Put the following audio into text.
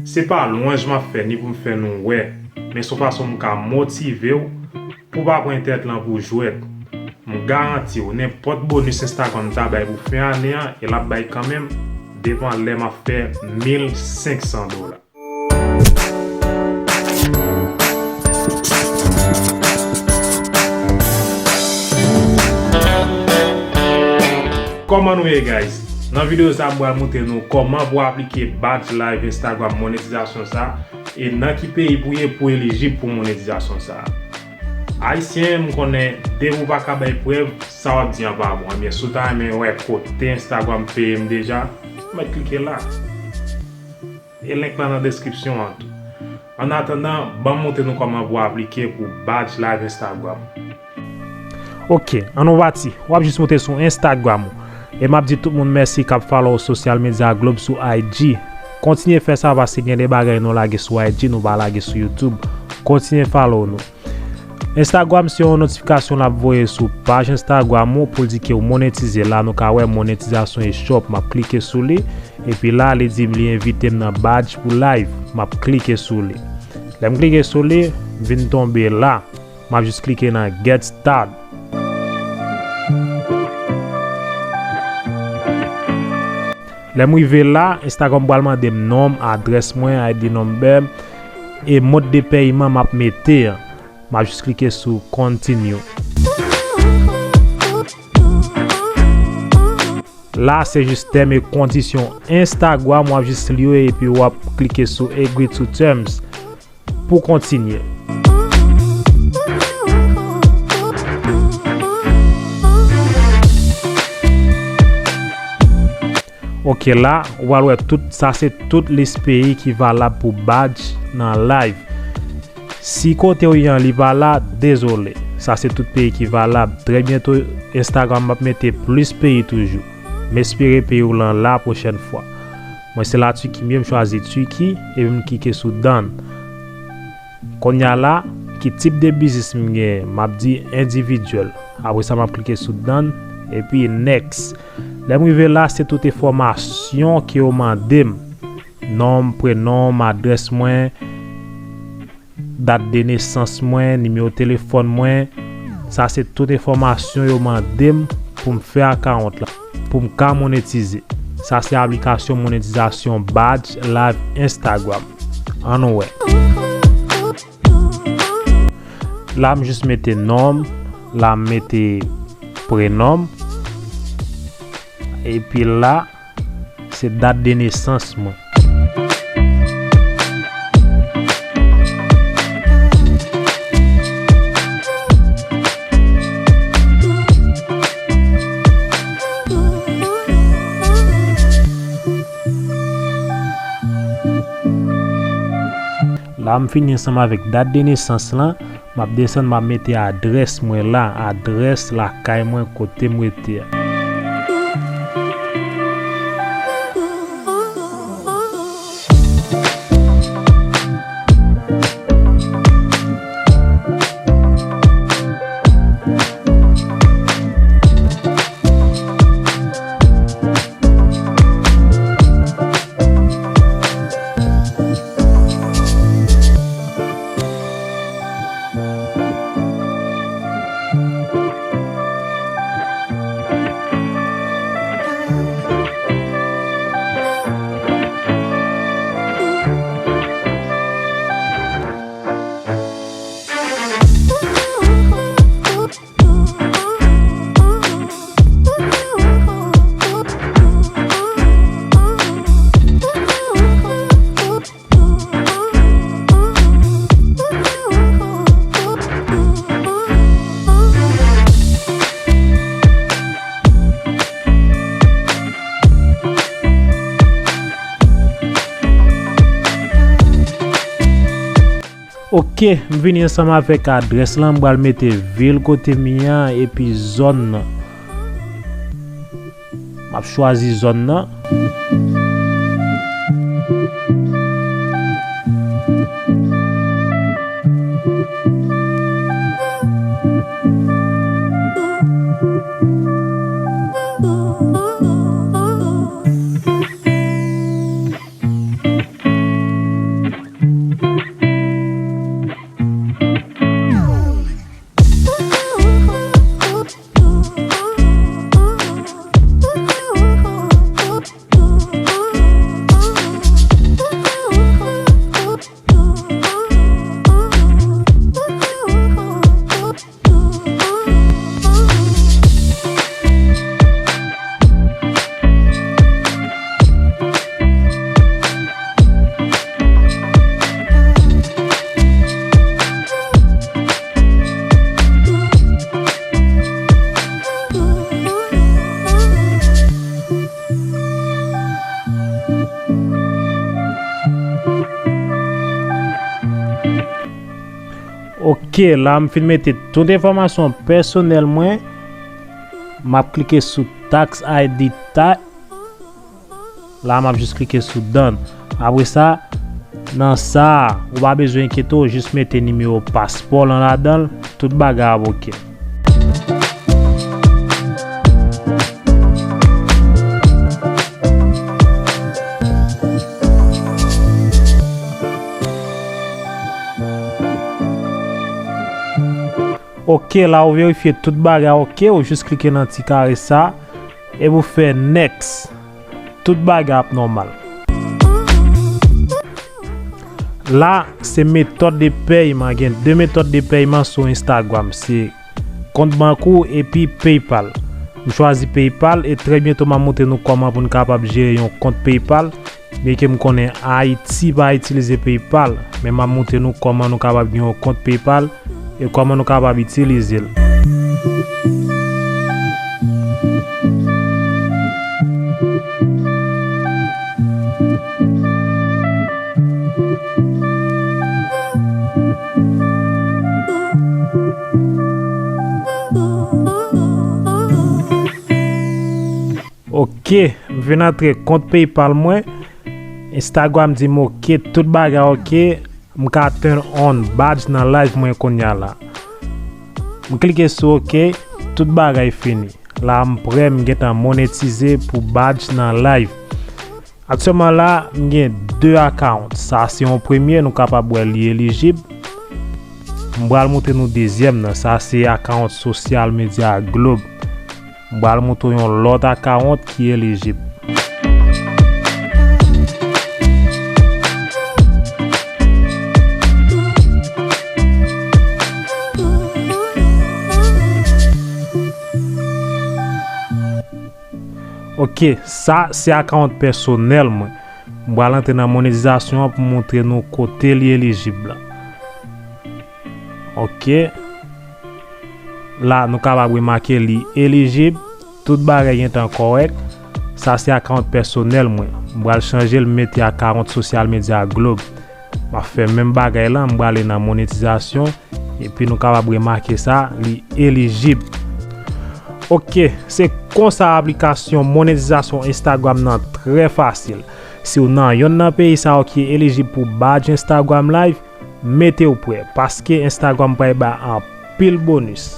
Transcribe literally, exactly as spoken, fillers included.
Se pa lwanj m ap fè ni pou m fè nou wè, men se yon fason m ka motive w pou w pa pran entènèt lan pou jwèt. M garanti w, nenpòt bonis Instagram ta bay pou fen ane an, e l ap bay kanmenm, devan lè m ap fè mil senk san dola. Kòman nou ye, guys? Nan videyo sa, m pral montre nou kòman pou aplike badge live Instagram monetizasyon sa, e nan ki peyi pou ye pou elijib pou monetizasyon sa. Ayisyen, m konnen depi w pa ka bay prèv, sa w ap di an pa bon. Ebyen, si w ta renmen wè kote Instagram peye m deja, ou mèt klike la. E link lan nan deskripsyon an tou. Annatandan, ban m montre nou kòman pou aplike pou badge live Instagram. Ok, ann nou pati. W ap jis monte sou Instagram ou. E m ap di tout moun mèsi k ap follow sosyal medya Globe sou I G. Kontinye fè sa paske gen de bagay nou lage sou I G, nou pa lage sou YouTube. Kontinye follow nou. Instagram se yon notifikasyon l ap voye sou paj Instagram ou pou l di ke w monetize. La nou ka wè monetizasyon e shop. M ap klike sou li. Epi la, li di m li envite m nan badge pou live. M ap klike sou li. Lè m klike sou li, m vin tonbe la. M ap jis klike nan get start. Lè m rive la, Instagram pral mande m non m, adrès mwen, I D number m, e mòd de pèyman m ap mete an. M ap jis klike sou continue. La, se jis tèm e kondisyon Instagram, w ap jis li yo epi w ap klike sou agree to terms pou kontinye. Ok, la, ou pral wè tout, sa se tout lis peyi ki valab pou badge nan live. Si kote w ye an li pa la, dezole. Sa se tout peyi ki valab. Trè byento, Instagram ap mete plis peyi toujou. M espere peyi w lan la pwochèn fwa. Mwen se la Tiki m ye, m chwazi Tiki, epi m klike sou done. Kounye a la, ki tip de biznis m genyen? M ap di endividyèl. Apre sa, m ap klike sou done, epi next. Lè m rive la, se tout enfòmasyon ke yo mande m. Non m, prenon m, adrès mwen, dat de nesans mwen, nimewo telefòn mwen. Sa se tout enfòmasyon yo mande m pou m fè akawont la, pou m ka monetize. Sa se aplikasyon monetizasyon badge live Instagram. Ann nou wè. La, m jis mete non m, la, m mete prenon m. Epi la, se dat de nesans mwen. La, m fini ansanm avèk dat de nesans lan. M ap desann, m ap mete adrès mwen la, adrès lakay mwen kote m rete a. Ok, m vini ansanm avèk adrès lan, m pral mete vil kote m ye an epi zòn nan. M ap chwazi zòn nan. Ok, la m fin mete tout enfòmasyon pèsonèl mwen. M ap klike sou Tax I D type. La m ap jis klike sou done. Apre sa, nan sa a, ou pa bezwen enkyete w, jis mete nimewo paspò w lan ladan l, tout bagay ap ok. Ok, la ou verifye tout bagay ok, ou jis klike nan ti kare sa, epi ou fè next. Tout bagay ap nòmal. La, se metòd de pèyman. Gen de metòd de pèyman sou Instagram. Se kont bank ou epi PayPal. M chwazi PayPal e trè byento m ap montre nou kòman pou n kapab jere yon kont PayPal. Byenke m konnen Ayiti pa itilize PayPal, men m ap montre nou kòman nou kapab gen yon kont PayPal e kòman nou kapab itilize l. Ok, m vin antre kont PayPal mwen. Instagram di m ok, tout bagay ok. M ka turn on badge nan live mwen kounye a la. M klike sou ok, tout bagay fini. La m prè, m gentan monetize pou badge nan live. Aktyèlman la, m gen de account. Sa se yon premye, nou kapab wè li elijib. M pral montre nou dezyèm nan. Sa se account social media Globe. M pral montre w yon lòt account ki elijib. Ok, sa se account pèsonèl mwen. M pral antre nan monetizasyon an pou montre nou kote li elijib la. Ok. La, nou kapab remake li elijib. Tout bagay gentan kòrèk. Sa se account pèsonèl mwen. M pral chanje l, m mete account social media Globe. M ap fè menm bagay la, m prale nan monetizasyon. Epi nou kapab remake sa, li elijib. Ok, se konsa aplikasyon monetizasyon Instagram nan trè fasil. Si w nan yonn nan peyi sa yo ki elijib pou badge Instagram Live, mete w prè, paske Instagram pral bay anpil bonis.